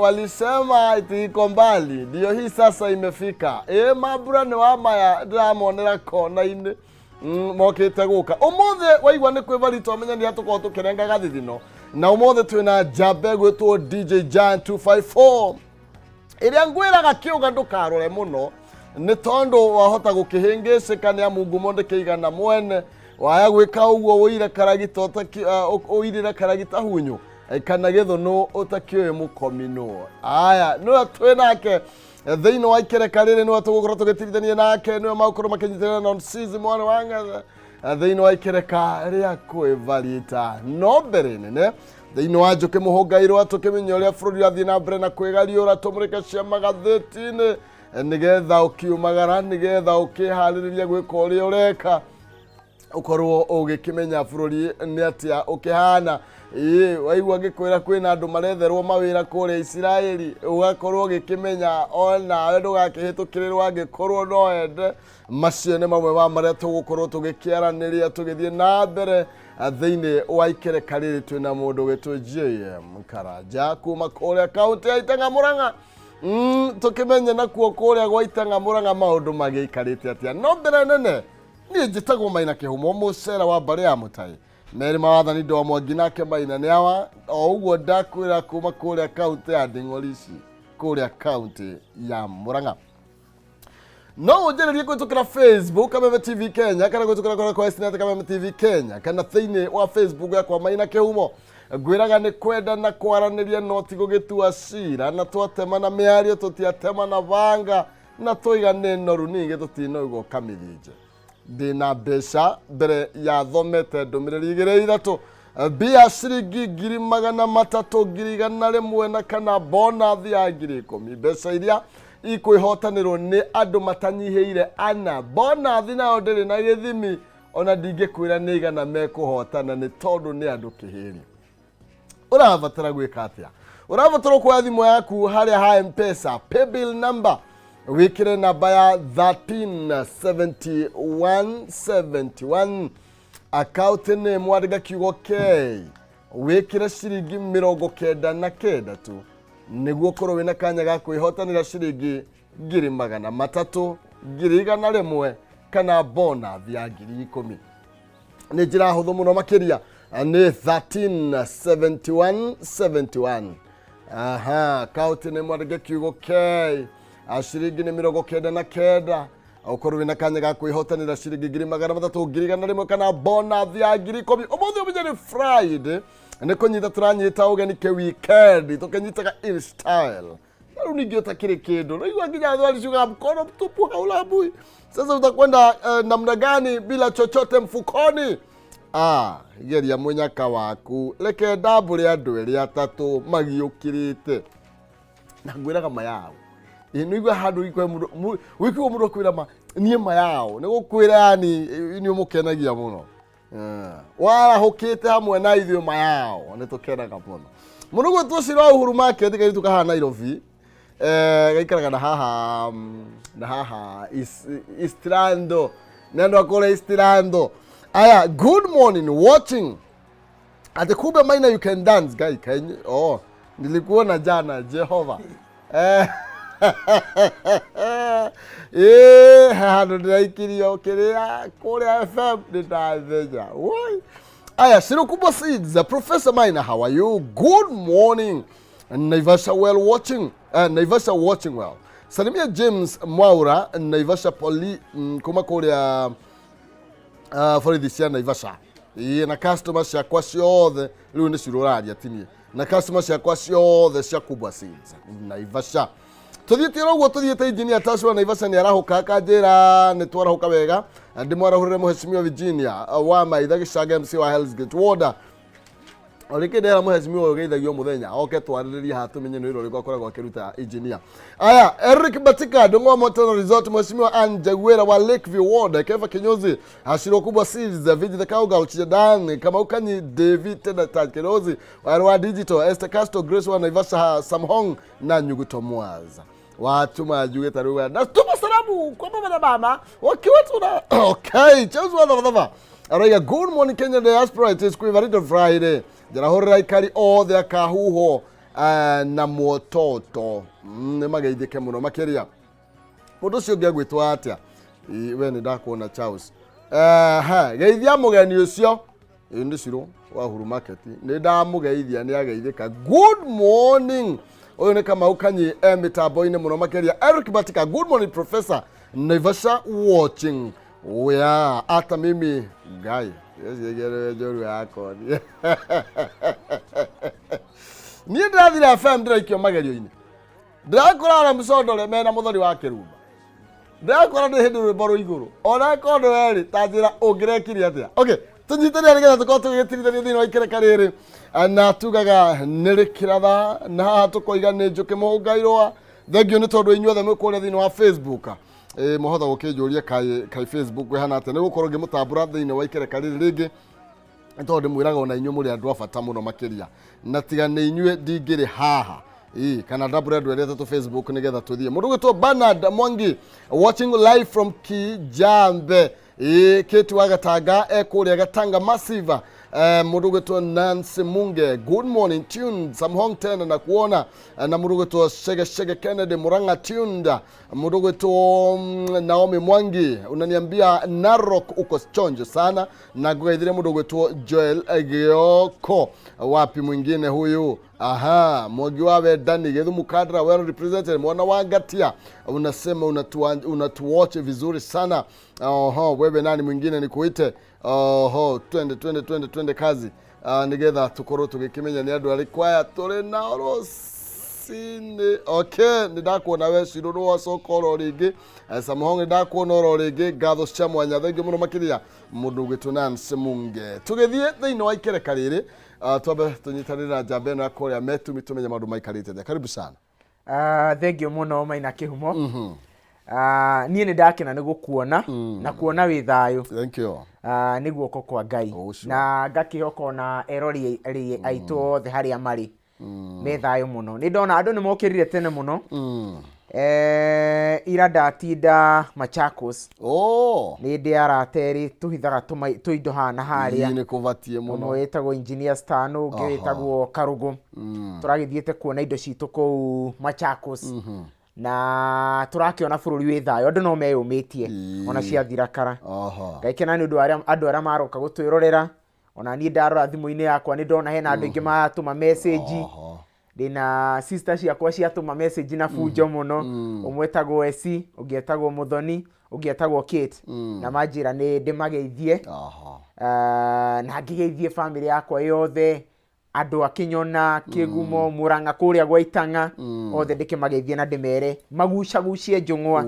Walisema ati iko mbali, ndio hii sasa imefika. Ĩ mambura nĩ wa maya ndĩramonera kona-inĩ mokĩte gũka ũmũthĩ. Waigua nĩ kwĩvari twamenya nĩ atũkorwo tũkĩrenga gathithino, na ũmũthĩ twĩna njamba ĩgwĩtwo DJ Giant 254 ĩrĩa ngwĩraga kĩũga ndũkarore mũno, nĩ tondũ wahota gũkĩhĩngĩcĩka nĩ amu ngumo ndĩkĩigana mwene. Waya gwĩka ũguo ũire karagita ũirĩre karagita hunyũ kana gĩthũnũ ũtakĩũĩ mũkomi nũ. Aya nĩwe twĩ nake thĩinĩ wa ikereka rĩrĩ, nĩwe tũgũkorwo tũgĩtirithania nake, nĩwe magũkorwo makĩnyitĩrĩra na Season mwana wa ng'ethe thĩinĩ wa ikereka rĩa kwĩvarita. No mbere nene thĩinĩ wa njũkĩ mũhũngairwo tũkĩmenya ũrĩa bũrũri ũrathiĩ na mbere na kwĩgariũra, tũmũrĩke cia magathĩti-inĩ nĩgetha ũkiumagara, nĩgetha ũkĩharĩrĩria gwĩka ũrĩa ũreka, ũkorwo ũgĩkĩmenya bũrũri nĩ atĩa ũkĩhana. Ĩĩ, waigua ngĩkwĩra kwĩna andũ maretherwo mawĩra kũrĩa Isiraeli, ũgakorwo ũgĩkĩmenya onawe ndũgakĩhĩtũkĩrĩrwo angĩkorwo no ende. Macio nĩ mamwe ma marĩa tũgũkorwo tũgĩkĩaranĩria tũgĩthiĩ na mbere thĩinĩ wa ikereka rĩrĩ. Twĩna mũndũ wĩtwo JM Karanja kuma kũrĩa kaũntĩ ya Itang'a Mũrang'a. Tũkĩmenye nakuo kũrĩa gwa Itang'a Mũrang'a maũndũ magĩikarĩte atĩa. No mbere nene, niĩ njĩtagwo Maina Kĩhumo, mũcera wa mbarĩ ya Mũtai merĩ mawathani ndo wa Mwangi, nake Maina nĩ awa o ũguo ndakwĩra kuma kũrĩa kaũntĩ ya Nding'orici, kũrĩa kaũntĩ ya Mũrang'a. No ũnjĩrĩrie kũhĩtũkĩra Facebook Kameme TV Kenya, kana kũhĩtũkĩra kũrĩa kwa Snap Kameme TV Kenya, kana thĩinĩ wa Facebook yakwa Maina Kĩhumo. Ngwĩraga nĩ kwenda na kwaranĩria, no ti gũgĩtua cira, na twatema na mĩario, tũtiatema na banga, na tũiga nĩ noru ningĩ tũtinoigwo kamĩthinje. Ndĩna mbeca mbere ya thomete ndũmĩrĩri igĩrĩ ithatũ, mbia ciringi 300,000, 100,000 na kana bonathi ya 10,000, mbeca iria ikwĩhotanĩrwo nĩ andũ matanyihĩire ana. Bonathi nayo ndĩrĩ na gĩthimi, ona ndingĩkwĩra nĩ igana mekũhotana, nĩ tondũ nĩ andũ kĩhĩri. Ũrabatara gwĩka atĩa? Ũrabatara kuoya thimũ yaku, harĩa ha Mpesa paybill number wĩkĩre namba ya 137171, account name wandĩka kiugo K, wĩkĩre ciringi 99 tu, nĩguo ũkorwo wĩna kanya ga kwĩhotanĩra ciringi 300,000, 100,000 kana bonathi ya 10,000. Nĩ njĩra hũthũ mũno makĩria, nĩ 137171. Aha, kaunti nĩ mwandĩke kiugo K, ciringi nĩ 99, ũkorwo wĩna kanya ga kwĩhotanĩra ciringi 300,000, 100,000 kana bonathi ya 10,000. Ũmũthĩ ũmenye nĩ Friday, nĩ kũnyita tũranyita ũgeni kĩ weekend, tũkĩnyitaga in style. Na rĩu ningĩ ũtakĩrĩ kĩndũ naigua nginya thwari ciugaga mkono mtupu haulambui. Sasa utakwenda namna gani bila chochote mfukoni? Ah, geria mũnyaka waku, reke ndambũre andũ erĩ atatũ magiũkĩrĩte na ngwĩraga mayao. Ĩ nĩigua handũ wikwe mũndũ wikwe mũndũ akwĩra ma niĩ mayao nĩ gũkwĩra, yani nĩ ũmũkenagia mũno. Warahũkĩte hamwe na ithuĩ mayao nĩ tũkenaga mũno mũno. Gwĩtwo Cira wa Uhuru Market, kairĩtu kahaha Nairobi, gaikaraga na haha na haha Eastlando, nĩ andũ a kũrĩa Eastlando. Aya, good morning, watching. Ati kumbe Maina you can dance guy, can you? Oh, nilikuona jana. Jehova, handũ ndĩraikirio kĩrĩa kũrĩa FM nĩ ndathenya. Woi. Aya, Sirukubo Seeds, Professor Maina, how are you? Good morning. Naivasha well watching, Naivasha watching well. Salimia James Mwaura, Naivasha Poli, kuma kũrĩa borithi cia Naivasha. Ĩĩ, na customer ciakwa ciothe rĩu nĩ cirũraria tinie, na customer ciakwa ciothe cia Kubwa Seeds Naivasha. Tũthiĩte oro ũguo tũthiĩte, engineer Tashwa Naivasha nĩ arahũka, akanjĩra nĩ twarahũka wega. Ndĩmwarahũrĩre mũhecimiwa Virginia wa Maitha Gĩcanga, MC wa Hell's Gate Ward. Orĩkĩ ndera mũhecimiwa ũyũ geithagio mũthenya oke twarĩrĩrie haha, tũmenye nĩ wĩra ũrĩkũ akoragwo akĩruta engineer. Aya, Eric Batika Ndung'wa Motel Resort, mheshimiwa Ann Jaguera wa Lakeview Ward, Kefa Kinyozi, Ashiro Kubwa Seeds, Viji the Cowgirl, Chidan Kamaukanyi, David Tena Takerozi wa Digital, Esther Castro, Grace wa Naivasha, Samhong na Nyuguto Mwaza watuma njuge ta rĩu natuma salamu kwa baba na mama wakiwa tuna. Okay, Charles wa Thaba araiga, good morning Kenya diaspora, it is Quiverito Friday. Njarahũrĩra aikari othe akahuho. Na mwototo nĩ mageithĩke mũno makĩria. Mũndũ ũcio ũngĩ agwĩtwo atĩa? We nĩ ndakuona Charles. Ehe, geithia mũgeni ũcio. Ĩ nĩ Cirũ wa Uhuru Market. Nĩ ndamũgeithia, nĩ ageithĩka. Good morning. Ũyũ nĩ Kamau Kanyi e mĩtambo-inĩ mũno makĩria. Eric Batika, good morning professor. Naivasha watching. Oya, hata mimi ngai yeciĩgĩrĩre njorua yakwa. Niĩ ndĩrathire FM ndĩraikio magerio-inĩ. Ndĩrakora Msondore mena mũthoni wa kĩrumba. Ndĩrakora nĩ hĩndĩ rwĩmbo rwĩ igũrũ. Ona korwo nĩ werĩ ta njĩra ũngĩrekire atĩa. Okay, tũnyitĩrĩre nĩgetha tũkorwo tũgĩgĩtirithania thĩinĩ wa ikereka rĩrĩ. Na tugaga nĩ rĩkĩratha na haha tũkoiga nĩ njũkĩ mũhũnga irũa. Thengiũ nĩ tondũ inyuothe mwĩ kũrĩa thĩinĩ wa Facebook. Ĩ mũhota gũkĩnjũria kaĩ Facebook ĩhana atĩa, nĩ gũkorwo ngĩmũtambũra thĩinĩ wa ikereka rĩrĩ rĩngĩ nĩ tondũ ndĩmwĩraga ona inyuĩ mũrĩ andũ a bata mũno makĩria, na tiga nĩ inyuĩ ndingĩrĩ haha. Ĩ kana ndambũre andũ erĩ atatũ Facebook nĩgetha tũthiĩ. Mũndũ ũgwĩtwo Bernard Mwangi watching live from Kijambe. Ĩ Kate wa Gatanga e kũrĩa Gatanga Massive. Mũndũ ũgwĩtwo Nancy Munge, good morning, tuned Samhong tena na kuona. Na mũndũ ũgwĩtwo Shege Shege Kennedy Murang'a tuned. Mũndũ ũgwĩtwo Naomi Mwangi unaniambia Narok uko chonjo sana, na ngũgeithire mũndũ ũgwĩtwo Joel Gioko. Wapi mwingine huyu? Aha, Mwangi wa Wendani Githumu Kadra well represented. Mwana wa Ngatia unasema unatuwatch vizuri sana. Oho, wewe nani mwingine nikuite? Oho, twende twende twende twende kazi. Nigetha tukorwo tũgĩkĩmenya nĩ andũ arĩkũ aya tũrĩ nao rũcinĩ. Okay, nĩ ndakuona we Cirũ nĩ wacoka oro rĩngĩ. Samhong nĩ ndakuona oro rĩngĩ. Ngatho cia mwanya, thengiũ mũno makĩria mũndũ ũgwĩtwo Nancy Munge. Tũgĩthiĩ thĩinĩ wa ikereka rĩrĩ, twambe tũnyitanĩre na njamba ĩno ya kũrĩa Metumi tũmenye maũndũ maikarĩte atĩa. Karibu sana. Thengiũ mũno Maina Kĩhumo. Niĩ nĩ ndakena nĩ gũkuona na kuona wĩ thayũ. Thank you. Nĩ guoko kwa Ngai. Oh, sure. Na ngakĩhoka ona erori aitũ othe harĩa marĩ me thayũ mũno. Nĩ ndona andũ nĩ mokĩrire tene mũno. Ira ndatinda Machakos. Oh. Nĩ ndĩ arata erĩ tũhithaga tũindo haha na harĩa. Ii nĩ kũbatiĩ mũno. Ũmwe wĩtagwo Engineer Stano, ũngĩ wĩtagwo Karũgũ. Tũragĩthiĩte kuona indo citũ kũu Machakos. Na tũrakĩona bũrũri wĩ thayũ, andũ no meyũmĩtie ona ciathira kara. Ngaikena nĩ ũndũ wa andũ arĩa maroka gũtwĩrorera. Ona niĩ ndarora thimũ-inĩ yakwa nĩ ndona hena andũ aingĩ maratũma message. Ndĩna sister ciakwa ciatũma message na bunjo mũno. Ũmwe etagwo Esi, ũngĩ etagwo Mũthoni, ũngĩ etagwo Kate. Na manjĩra nĩ ndĩmageithie. Na ngĩgeithie family yakwa yothe, andũ a Kĩnyona, Kĩgumo, Mũrang'a kũrĩa gwa Itang'a, othe ndĩkĩmageithie na ndĩmere magucagucie njũng'wa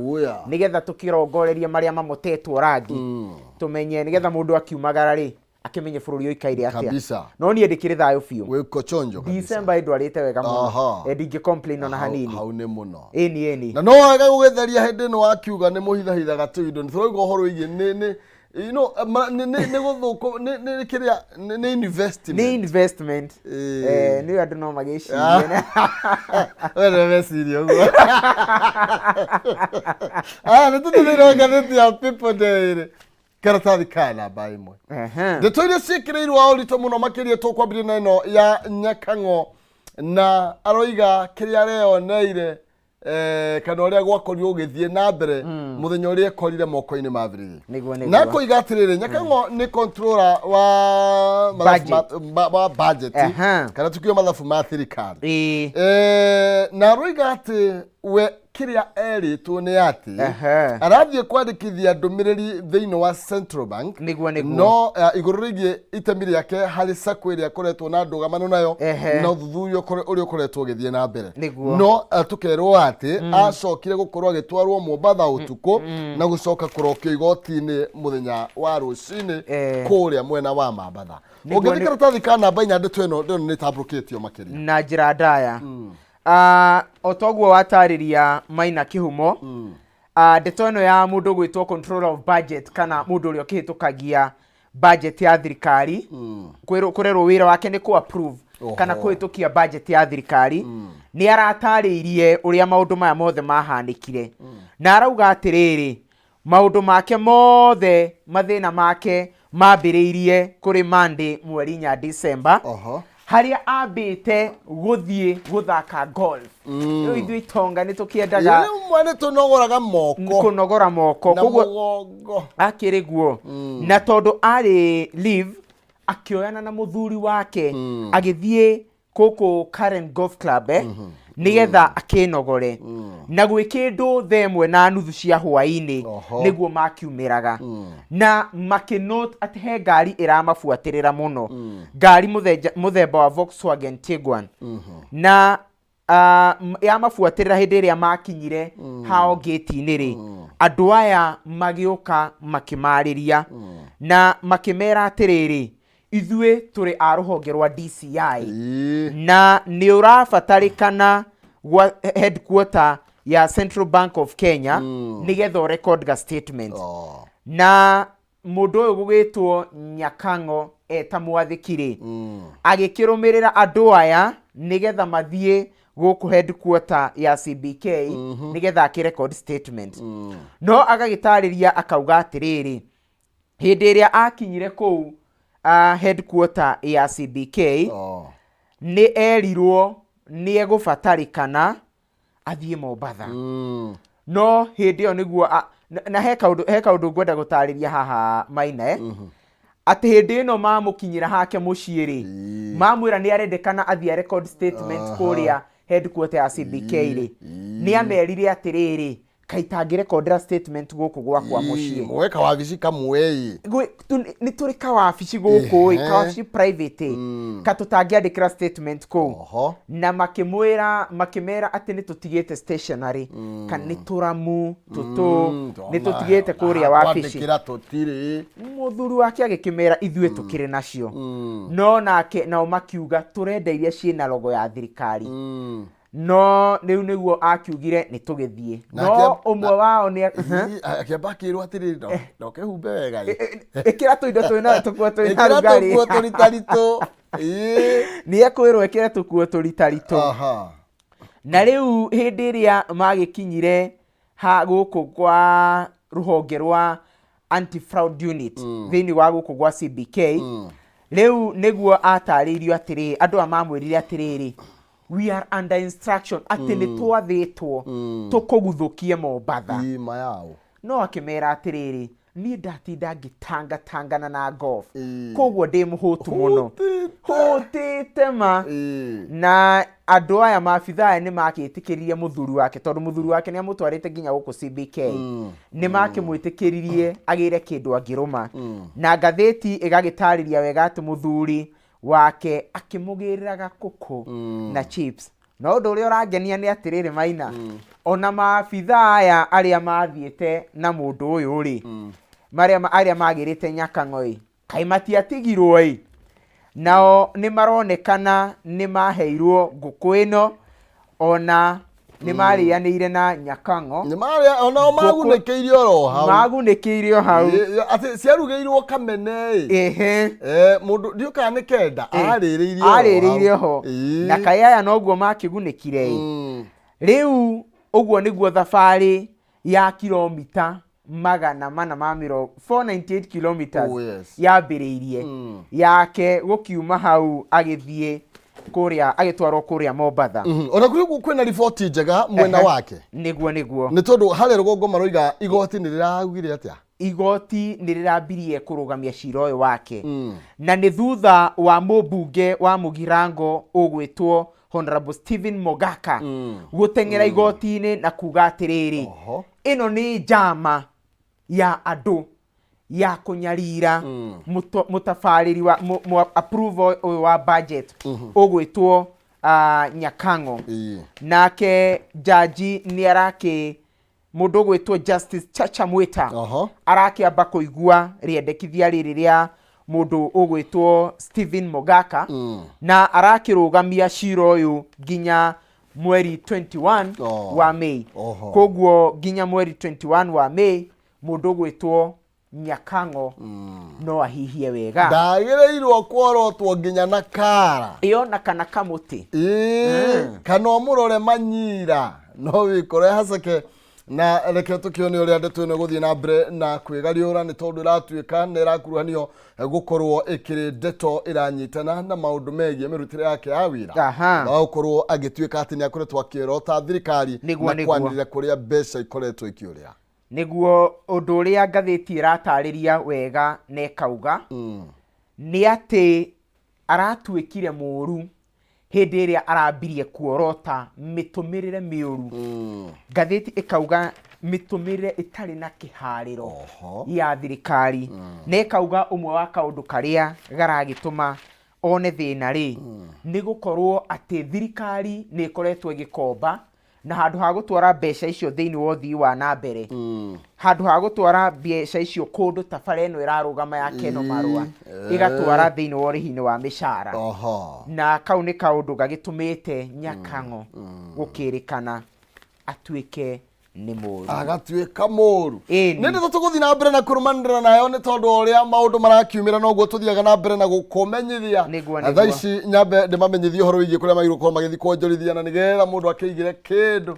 nĩgetha tũkĩrongorerie marĩa mamotetwo rangi, tũmenye nĩgetha mũndũ akiumagara rĩ akĩmenye bũrũri ũikaire atĩa. Kabisa. No niĩ ndĩkĩrĩ thayũ biũ. Wĩko chonjo kabisa. December ĩndwarĩte wega mũno. Ndingĩ complain ona hanini. Hau nĩ mũno. Ĩni ĩni. Na no wega gũgĩtheria hĩndĩ ĩno wakiuga nĩ mũhithahithaga tũindo, nĩ tũrauga ũhoro wĩgiĩ nĩ you know, nĩ gũthũkũ nĩ kĩrĩa nĩ investment. Nĩ investment. Nĩ andũ no magĩcirie. We nĩ meciria ũguo. Aya, nĩ tũthiĩ thĩinĩ wa ngathĩti ya People Daily. Karatathi ka namba ĩmwe. Ndeto iria ciĩkĩrĩirwo wa ũritũ mũno makĩria tũkwambĩrĩria na ĩno ya Nyakang'o, na aroiga kĩrĩa areyoneire, kana ũrĩa gwakorirwo gũgĩthiĩ na mbere mũthenya ũrĩa ekorire moko-inĩ ma thirikari. Nĩguo. Na akoiga atĩrĩrĩ, Nyakang'o nĩ controller wa mathabu Budget. wa budget, kana tukiuga mathabu ma thirikari. Na aroiga atĩ we kĩrĩa erĩtwo nĩ atĩ arathiĩ kwandĩkithia ndũmĩrĩri thĩinĩ wa Central Bank. Nĩguo. No igũrũ rĩgiĩ itemi rĩake harĩ sacco ĩrĩa akoretwo na ndũgamano nayo na ũthuthuria ũrĩa ũkoretwo ũgĩthiĩ na mbere. No tũkerwo atĩ acokire gũkorwo agĩtwarwo Mombatha ũtukũ na gũcoka kũrokio igoti-inĩ mũthenya wa rũcinĩ kũrĩa mwena wa Mambatha. Ũngĩthiĩ karatathi ka namba 4, ndeto ĩno ndĩrona nĩ ĩtambũrũkĩtio makĩria na njĩra ndaya. O toguo watarĩria Maina Kĩhumo, ndeto ĩno ya mũndũ gwĩtwo controller of budget kana mũndũ ũrĩa ũkĩhĩtũkagia budget ya thirikari, kũrerwo wĩra wake nĩ kũ approve kana kũhĩtũkia budget ya thirikari, nĩ aratarĩirie ũrĩa maũndũ maya mothe mahanĩkire, na arauga atĩrĩrĩ, maũndũ make mothe, mathĩna make mambĩrĩirie kũrĩ Monday mweri 4 December, Harĩa ambĩte gũthiĩ gũthaka golf. Rĩu ithuĩ itonga nĩ tũkĩendaga Rĩmwe nĩ tũnogoraga moko kũnogora moko. Na Koguo mũgongo. Akĩrĩ guo na tondũ arĩ leave, akĩoyana na mũthuri wake, agĩthiĩ gũkũ Karen Golf Club, nĩgetha akĩnogore, na gwĩ kĩndũ 1:30 cia hwaĩ-inĩ. Nĩguo makiumĩraga na makĩnote atĩ he ngari ĩramabuatĩrĩra mũno, ngari mũthemba wa Volkswagen Tiguan, na yamabuatĩrĩra. Hĩndĩ ĩrĩa makinyire hao ngĩti-inĩ rĩ, andũ aya magĩũka makĩmarĩria na makĩmera atĩrĩrĩ, "Ithuĩ tũrĩ a rũhonge rwa DCI na nĩ ũrabatarĩkana gwa headquarter ya Central Bank of Kenya nĩgetha ũrecord ga statement." Na mũndũ ũyũ gũgĩtwo Nyakang'o eta mwathĩki rĩ, agĩkĩrũmĩrĩra andũ aya nĩgetha mathiĩ gũkũ headquarter ya CBK nĩgetha akĩrecord statement. No agagĩtarĩria akauga atĩrĩrĩ, hĩndĩ ĩrĩa akinyire kũu headquarter ya CBK, nĩ erirwo nĩ egũbatarĩkana athiĩ Mombatha. No hĩndĩ ĩyo nĩguo na he kaũndũ ngwenda gũtarĩria haha maina, atĩ hĩndĩ ĩno mamũkinyĩra hake mũciĩ rĩ, mamwĩra nĩ arendekana athiĩ a record statement kũrĩa headquarter ya CBK rĩ, nĩ amerire atĩrĩrĩ, "Kaĩ itangĩrekondera statement gũkũ gwakwa mũciĩ?" Mũgwe kawabici kamwe ĩ. Nĩ tũrĩ kawabici gũkũ ĩ, kawabici private ĩ, ka tũtangĩandĩkĩra statement kũu? Na makĩmwĩra, makĩmera atĩ nĩ tũtigĩte stationery, kana nĩ tũramu tũtũ, nĩ tũtigĩte kũrĩa wabici. Kwandĩkĩra tũtirĩ. Mũthuri wake agĩkĩmera, "Ithuĩ tũkĩrĩ nacio." No nake nao makiuga, "Tũrenda iria ciĩna logo ya thirikari." No rĩu nĩguo akiugire nĩ tũgĩthiĩ, no ũmwe wao nĩ Akĩamba akĩrwo atĩrĩrĩ, "Ndokehumbe wega ĩ." "Ĩkĩra tũindo twĩna tũkuo twĩna Ĩkĩra rugarĩ." tũkuo tũritaritũ. Ĩĩ. Nĩ ekwĩrwo ĩkĩre tũkuo tũritaritũ. Na rĩu hĩndĩ ĩrĩa magĩkinyire ha gũkũ kwa rũhonge rwa anti fraud unit thĩinĩ wa gũkũ gwa CBK, rĩu nĩguo atarĩirio atĩrĩ, andũ aya mamwĩrire atĩrĩrĩ, "We are under instruction," atĩ nĩ twathĩtwo tũkũguthũkie Mombatha. Ĩ, ma yao. No akĩmera atĩrĩrĩ, "Niĩ ndatinda ngĩtangatangana na golf, koguo ndĩ mũhũtu mũno." Hũtĩte. Hũtĩte ma. Na andũ aya, maabitha aya, nĩ makĩtĩkĩririe mũthuri wake, tondũ mũthuri wake nĩ amũtwarĩte nginya gũkũ CBK, nĩ makĩmwĩtĩkĩririe agĩre kĩndũ angĩrũma. Na ngathĩti ĩgagĩtarĩria wega atĩ mũthuri wake akĩmũgĩrĩra gakũkũ na chips. No ũndũ ũrĩa ũrangenia nĩ atĩrĩrĩ, maina, ona maabitha aya arĩa mathiĩte na mũndũ ũyũ rĩ, marĩa arĩa magĩrĩte Nyakang'o ĩ, kaĩ matiatigirwo ĩ, nao nĩ maronekana nĩ maheirwo ngũkũ ĩno, ona nĩ marĩanĩire na Nyakang'o. Nĩ marĩa onao magunĩkĩire oro hau. Magunĩkĩire o hau. Ĩ, atĩ ciarugĩirwo kamene ĩ. Mũndũ ndiũ kana nĩ kenda arĩrĩirie oro hau. Arĩrĩire ho. Na kaĩ aya noguo makĩgunĩkire ĩ. Rĩu ũguo nĩguo thabarĩ ya kilomita 400 498 kilometers yambĩrĩirie yake gũkiuma hau, agĩthiĩ kũrĩa, agĩtwarwo kũrĩa Mombatha. Ona kũrĩ ũguo kwĩna riboti njega mwena wake. Nĩguo. Nĩ tondũ harĩa rũgongo maroiga igoti nĩ rĩraugire atĩa? Igoti nĩ rĩrambirie kũrũgamia cira ũyũ wake, na nĩ thutha wa mũmbunge wa Mũgirango ũgwĩtwo Honorable Stephen Mogaka gũteng'era igoti-inĩ na kuga atĩrĩrĩ, ĩno nĩ njama ya andũ ya kũnyarira mũtabarĩri wa approval ũyũ wa budget ũgwĩtwo Nyakang'o. Nake jaji nĩ arakĩ, mũndũ ũgwĩtwo Justice Chacha Mwita, arakĩamba kũigua rĩendekithia rĩrĩ rĩa mũndũ ũgwĩtwo Stephen Mogaka, na arakĩrũgamia cira ũyũ nginya mweri 21 wa May. Koguo nginya mweri 21 wa May, mũndũ ũgwĩtwo Nyakang'o no ahihie wega. Ndagĩrĩirwo kuorotwo nginya na kara. Ĩyo na kana kamũtĩ. Ĩĩ, kana ũmũrore manyira no wĩkore haceke. Na reke tũkĩone ũrĩa ndeto ĩno ĩgũthiĩ na mbere na kwĩgariũra, nĩ tondũ ĩratuĩka nĩ ĩrakuruhanio gũkorwo ĩkĩrĩ ndeto ĩranyitana na maũndũ megiĩ mĩrutĩre yake ya wĩra. Na gũkorwo agĩtuĩka atĩ nĩ akoretwo akĩrota thirikari na kwanĩrĩra kũrĩa mbeca ikoretwo ikĩũrĩra. Nĩguo ũndũ ũrĩa ngathĩti ĩratarĩria wega na ĩkauga nĩ atĩ aratuĩkire mũru hĩndĩ ĩrĩa arambirie kuorota mĩtũmĩrĩre mĩũru. Ngathĩti ĩkauga mĩtũmĩrĩre ĩtarĩ na kĩharĩro ya thirikari, na ĩkauga ũmwe wa kaũndũ karĩa garagĩtũma one thĩna rĩ, nĩ gũkorwo atĩ thirikari nĩ ĩkoretwo ĩgĩkomba, na handũ ha gũtwara mbeca icio thĩinĩ wa ũthii wa na mbere, handũ ha gũtwara mbeca icio kũndũ ta bara ĩno ĩrarũgama ya Keno Marũa, ĩgatwara thĩinĩ wa ũrĩhi-inĩ wa mĩcara. Na kau nĩ kaũndũ gagĩtũmĩte Nyakang'o gũkĩrĩkana atuĩke nĩ mũru. Agatuĩka mũru. Nĩ ndeto tũgũthiĩ na mbere na kũrũmanĩrĩra nayo, nĩ tondũ ũrĩa maũndũ marakiumĩra noguo tũthiaga na mbere na gũkũmenyithia. Na thaa ici nyambe ndĩmamenyithie ũhoro wĩgiĩ kũrĩa magĩrĩirwo gũkorwo magĩthiĩ kuonjorithia, na nĩgetha mũndũ akĩigĩre kĩndũ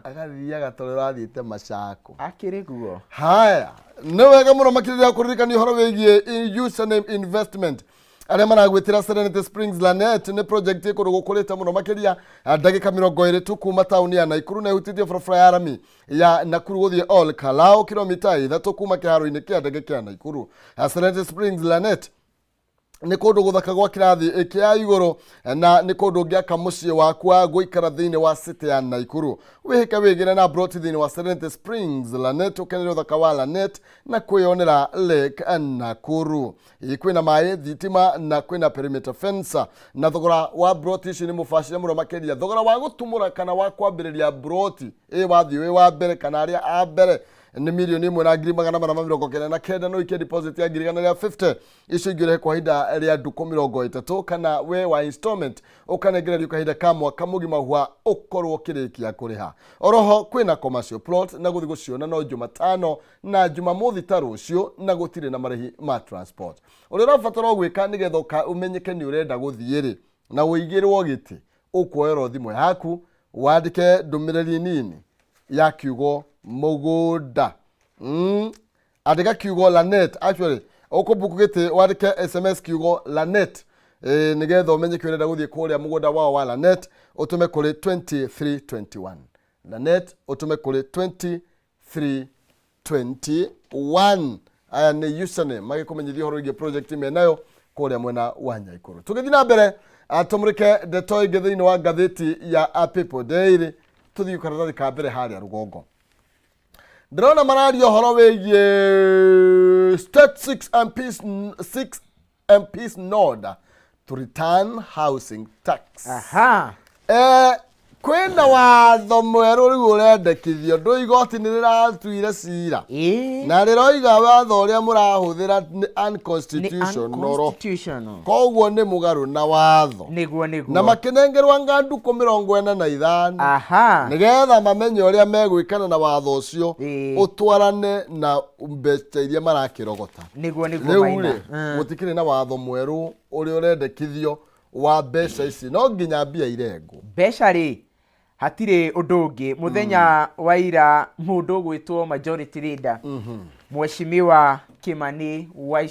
agathiaga tondũ ũrathiĩte Machako. Akĩrĩ guo. Haya, nĩ wega mũno makĩria kũririkania ũhoro wĩgiĩ username investment arĩa maragwĩtĩra Serenity Springs Lanet. Nĩ project ĩ kũndũ gũkũrĩte mũno makĩria, ndagĩka 20 tu kuma taũni ya Naikuru, na ĩhutĩtie barabara ya rami ya Nakuru gũthiĩ Ol Kalou, kilomita 3 kuma kĩharo-inĩ kĩa ndege kĩa Naikuru. Serenity Springs Lanet nĩ kũndũ gũthaka gwa kĩrathi kĩa igũrũ, na nĩ kũndũ ũngĩaka mũciĩ waku wa gũikara thĩinĩ wa city ya Naikuru. Wĩhĩke wĩgĩre na broti thĩinĩ wa Serenity Springs Lanet, ũkenere ũthaka wa Lanet na kwĩyonera Lake Nakuru. Ĩ, kwĩna maĩ, thitima na kwĩna perimeter fence, na thogora wa broti ici nĩ mũbacĩre mũno makĩria. Thogora wa gũtumũra kana wa kwambĩrĩria broti ĩ wathiĩ wĩ wa mbere kana arĩa a mbere nĩ 1,499,000. No ikie deposit ya 150,000, icio ingĩ ũrĩhe kwa ihinda rĩa ndukũ 30, kana we wa installment ũkanengererio kahinda ka mwaka mũgima hwa ũkorwo ũkĩrĩkia kũrĩha. Oroho kwĩna commercial plot, na gũthiĩ gũciona no Jumatano na Jumamothi ta rũciũ, na gũtirĩ na marĩhi ma transport. Ũrĩa ũrabatara gwĩka nĩgetha ũmenyeke nĩ ũrenda gũthiĩ rĩ na ũigĩrwo gĩtĩ, ũkuoerwo thimũ yaku wandĩke ndũmĩrĩri nini ya kiugo mũgũnda. Andĩka kiugo Lanet. Actually, ũkũbuku gĩtĩ wandĩke SMS kiugo Lanet, nĩgetha ũmenyeke ũrenda gũthiĩ kũrĩa mũgũnda wao wa Lanet, ũtũme kũrĩ 2321. Lanet ũtũme kũrĩ 2321. Aya nĩ username magĩkũmenyithia ũhoro wĩgiĩ project menayo kũrĩa mwena wa Nyaikũrũ. Tũgĩthiĩ na mbere, tũmũrĩke ndeto ĩngĩ thĩinĩ wa ngathĩti ya a People Daily. Tũthiĩ karatathi ka mbere harĩa rũgongo, ndĩrona mararia ũhoro wĩgiĩ state 6 MPs, 6 MPs nod to return housing tax. Kwĩna watho mwerũ rĩu ũrendekithio ndũ igoti nĩ rĩratuire cira na rĩroiga watho ũrĩa mũrahũthĩra nĩ Nĩ unconstitutional. Unconstitutional. Koguo nĩ mũgarũ na watho. Nĩguo. Na makĩnengerwo anga ndukũ 45 nĩgetha mamenye ũrĩa megwĩkana na watho ũcio ũtwarane na mbeca iria marakĩrogota. Nĩguo. Rĩu Maina. rĩ, gũtikĩrĩ na watho mwerũ ũrĩa ũrendekithio wa mbeca ici, no nginya mbia irengwo. Mbeca rĩ, hatirĩ ũndũ ũngĩ. Mũthenya wa ira mũndũ ũgwĩtwo majority leader, Mheshimiwa Kimani wa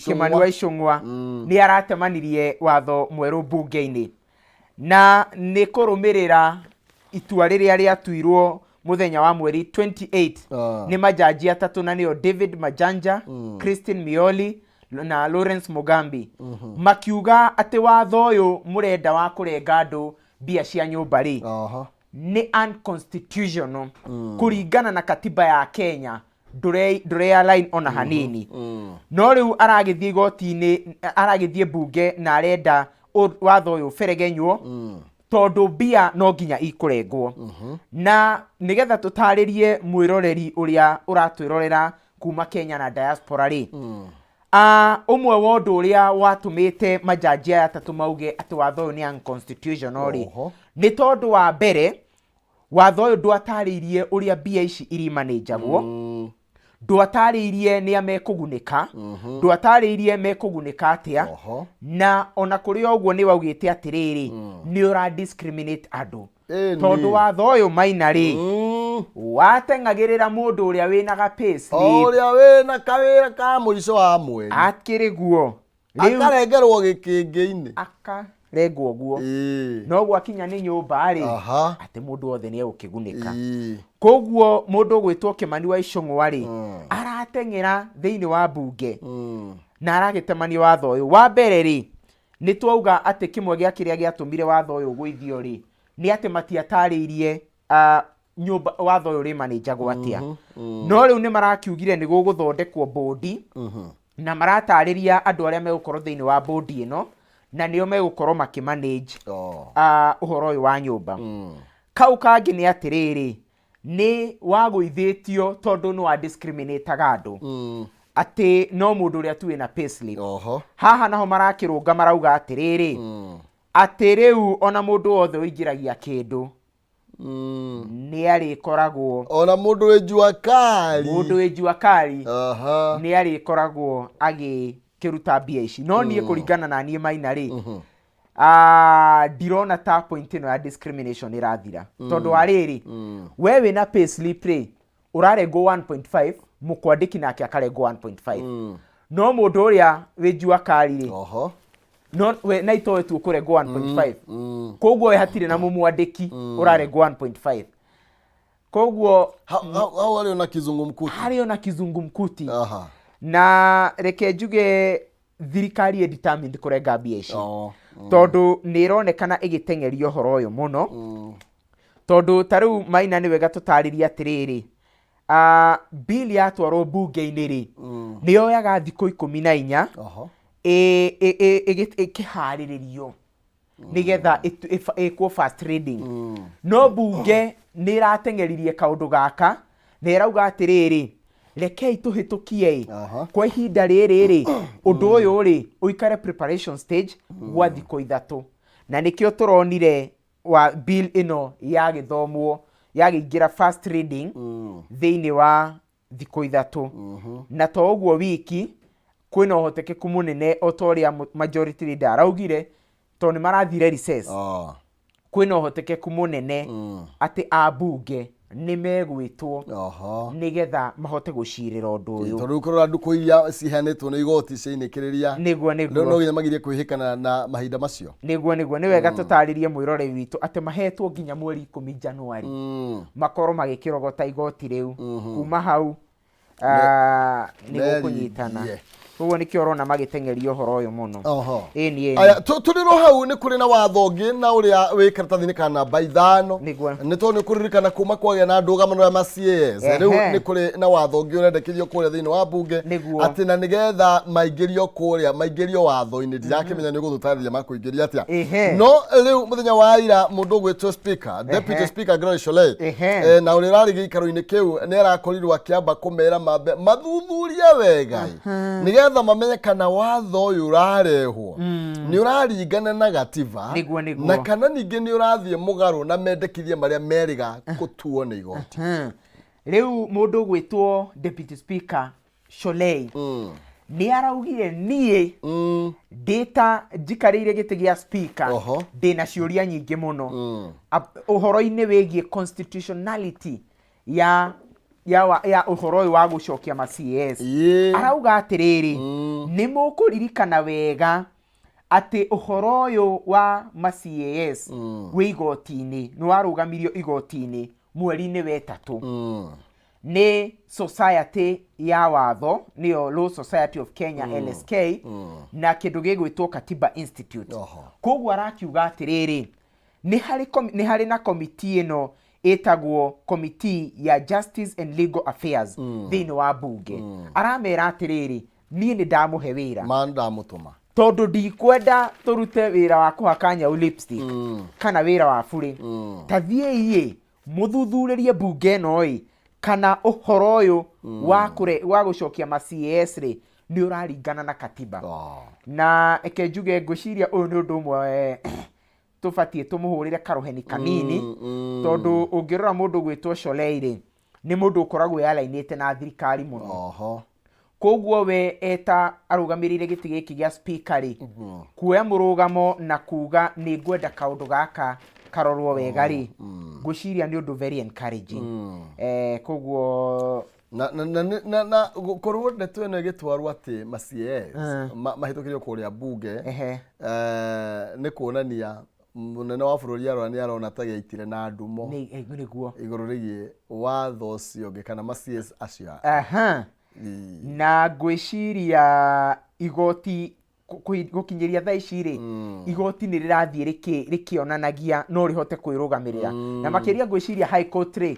Kimani wa Ichung'wa, nĩ aratemanirie watho mwerũ mbunge-inĩ, na nĩ kũrũmĩrĩra itua rĩrĩa rĩatuirwo mũthenya wa mweri 28 nĩ majaji atatũ, na nĩo David Majanja, Christine Mioli na Lawrence Mugambi, makiuga atĩ watho ũyũ mũrenda wa kũrenga andũ mbia cia nyũmba rĩ, nĩ unconstitutional kũringana na katiba ya Kenya, ndũre align ona hanini. No rĩu aragĩthiĩ igoti-inĩ, aragĩthiĩ mbunge na arenda watho ũyũ ũberegenywo, tondũ mbia no nginya ikũrengwo. Na nĩgetha tũtarĩrie mwĩroreri ũrĩa ũratwĩrorera kuma Kenya na diaspora rĩ, ũmwe wa ũndũ ũrĩa watũmĩte majaji aya atatũ mauge atĩ watho ũyũ nĩ unconstitutional rĩ, nĩ tondũ wa mbere watho ũyũ ndwatarĩirie ũrĩa mbia ici irimanĩnjagwo, ndwatarĩirie nĩa mekũgunĩka, ndwatarĩirie mekũgunĩka atĩa. Na ona kũrĩ o ũguo nĩ waugĩte atĩrĩrĩ, nĩ ũra discriminate andũ, tondũ watho ũyũ, Maina rĩ, Wateng'agĩrĩra mũndũ ũrĩa wĩna ga payslip. O ũrĩa wĩna kawĩra ka mũico wa mweri. Akĩrĩ guo. Rĩu Akarengerwo gĩkĩngĩ-inĩ. Akarengwo ũguo. No gwakinya nĩ nyũmba rĩ, atĩ mũndũ wothe nĩ egũkĩgunĩka. Koguo mũndũ ũgwĩtwo Kĩmani wa Icũng'wa rĩ, arateng'era thĩinĩ wa mbunge na aragĩtemania watho ũyũ. Wa mbere rĩ, nĩ twauga atĩ kĩmwe gĩa kĩrĩa gĩatũmire watho ũyũ ũgũithio rĩ, nĩ atĩ matiatarĩirie nyũmba watho ũyũ ũrĩmanĩnjagwo atĩa. No rĩu nĩ marakiugire nĩ gũgũthondekwo bũndi, na maratarĩria andũ arĩa megũkorwo thĩinĩ wa bũndi ĩno, na nĩo megũkorwo makĩmanage ũhoro ũyũ wa nyũmba. Kau kangĩ nĩ atĩrĩrĩ, nĩ wagũithĩtio tondũ nĩ wa discriminataga andũ, atĩ no mũndũ ũrĩa tu wĩna payslip. Haha naho marakĩrũnga, marauga atĩrĩrĩ, atĩ rĩu ona mũndũ wothe ũingĩragia kĩndũ nĩ arĩkoragwo Ona mũndũ wĩ jua kali. Mũndũ wĩ jua kali nĩ arĩkoragwo agĩkĩruta mbia ici. No niĩ, kũringana na niĩ Maina rĩ, ndirona ta point ĩno ya discrimination ĩrathira, tondũ wa rĩrĩ, we wĩna payslip rĩ, ũrarengwo 1.5, mũkwandĩki nake akarengwo 1.5, no mũndũ ũrĩa wĩ jua kali rĩ, no we na itoe tu ũkũrengwo 1.5. Koguo we hatirĩ na mũmwandĩki ũrarengwo 1.5, koguo Hau harĩ ona kizungumkuti. Harĩ ona kizungumkuti. Na reke njuge thirikari ĩ determined kũrenga mbia ici, tondũ nĩ ĩronekana ĩgĩteng'eria ũhoro ũyũ mũno, tondũ ta rĩu Maina, nĩ wega tũtarĩrie atĩrĩrĩ, bill yatwarwo mbunge-inĩ rĩ, nĩ yoyaga thikũ 14 ĩkĩharĩrĩrio nĩgetha ĩkwo first reading. No mbunge nĩ ĩrateng'eririe kaũndũ gaka na ĩrauga atĩrĩrĩ, rekei tũhĩtũkie ĩ kwa ihinda rĩrĩ rĩ, ũndũ ũyũ rĩ ũikare preparation stage gwa thikũ 3, na nĩkĩo tũronire wa bill ĩno yagĩthomwo, yagĩingĩra first reading thĩinĩ wa thikũ 3. Na to ũguo wiki, kwĩna ũhotekeku mũnene, o ta ũrĩa majority leader araugire, tondũ nĩ marathire recess, kwĩna ũhotekeku mũnene atĩ ambunge nĩ megwĩtwo nĩgetha mahote gũcirĩra ũndũ ũyũ. Tondũ rĩu kũrora ndukũ iria ciheanĩtwo nĩ igoti ciainĩkĩrĩria, Nĩguo. rĩu no nginya magirie kwĩhĩkana na mahinda macio. Nĩguo, nĩ wega tũtarĩrie mwĩroreri witũ atĩ mahetwo nginya mweri 10 Januari makorwo magĩkĩrogota igoti rĩu. Kuma hau nĩ gũkũnyitana. Merigie. Koguo nĩkĩo ũrona magĩteng'eria ũhoro ũyũ mũno. Ĩni, ĩni. Aya, tũrĩ ro hau nĩ kũrĩ na watho ũngĩ na ũrĩa wĩ karatathi-inĩ ka namba 5. Nĩ tondũ nĩ kũririkana kuma kwagĩa na ndũgamano ya ma CAS, rĩu nĩ kũrĩ na watho ũngĩ ũrendekithio kũrĩa thĩinĩ wa mbunge, atĩ na nĩgetha maingĩrio kũrĩa, maingĩrio watho-inĩ. Ndirakĩmenya nĩ ũgũtũtarĩria makũingĩria atĩa. No rĩu mũthenya wa ira, mũndũ ũgwĩtwo speaker, deputy speaker Gladys Shollei, na ũrĩa ũrarĩ gĩikaro-inĩ kĩu, nĩ arakorirwo akĩamba kũmera mambe mathuthurie wega nĩgetha mamenye kana watho ũyũ ũrarehwo nĩ ũraringana na gatiba, Nĩguo. na kana ningĩ nĩ ũrathiĩ mũgarũ na mendekithia marĩa merĩga gũtuo nĩ igoti. Rĩu mũndũ ũgwĩtwo deputy speaker Shollei nĩ araugire, niĩ ndĩta njikarĩire gĩtĩ gĩa speaker, ndĩna ciũria nyingĩ mũno ũhoro-inĩ wĩgiĩ constitutionality ya ũhoro ũyũ wa gũcokia ma CAS. Arauga atĩrĩrĩ, nĩ mũkũririkana wega atĩ ũhoro ũyũ wa ma CAS wĩ igoti-inĩ, nĩ warũgamirio igoti-inĩ mweri-inĩ wa ĩtatũ nĩ society ya watho, nĩyo Law Society of Kenya, LSK, na kĩndũ gĩgwĩtwo Katiba Institute. Koguo arakiuga atĩrĩrĩ, nĩ harĩ na komiti ĩno ĩtagwo Committee ya Justice and Legal Affairs thĩinĩ wa bunge. Aramera atĩrĩrĩ, niĩ nĩ ndamũhe wĩra, Ma ndamũtũma, tondũ ndikwenda tũrute wĩra wa kũhaka nyau lipstick kana wĩra wa burĩ. Ta thiĩi ĩ mũthuthurĩrie mbunge ĩno ĩ kana ũhoro ũyũ wa gũcokia ma CAS rĩ, nĩ ũraringana na katiba. Na eke njuge, ngwĩciria ũyũ nĩ ũndũ ũmwe tũbatiĩ tũmũhũrĩre karũheni kanini, tondũ ũngĩrora mũndũ gwĩtwo Shollei rĩ, nĩ mũndũ ũkoragwo yarainĩte na thirikari mũno. Koguo we eta arũgamĩrĩire gĩtĩ gĩkĩ gĩa speaker rĩ, kuoya mũrũgamo na kuga nĩ ngwenda kaũndũ gaka Karorwo wega rĩ, ngwĩciria nĩ ũndũ very encouraging. Koguo Na gũkorwo ndeto ĩno ĩgĩtwarwo atĩ ma CAS mahĩtũkĩrio kũrĩa bunge, nĩ kuonania mũnene wa bũrũri arora nĩ arona ta gĩaitire na ndumo Nĩguo. igũrũ rĩgiĩ watho ũcio ũngĩ kana ma CS acio. Na ngwĩciria igoti gũkinyĩria thaa ici rĩ, igoti nĩ rĩrathiĩ rĩkĩonanagia no rĩhote kwĩrũgamĩrĩra, na makĩria ngwĩciria High Court rĩ,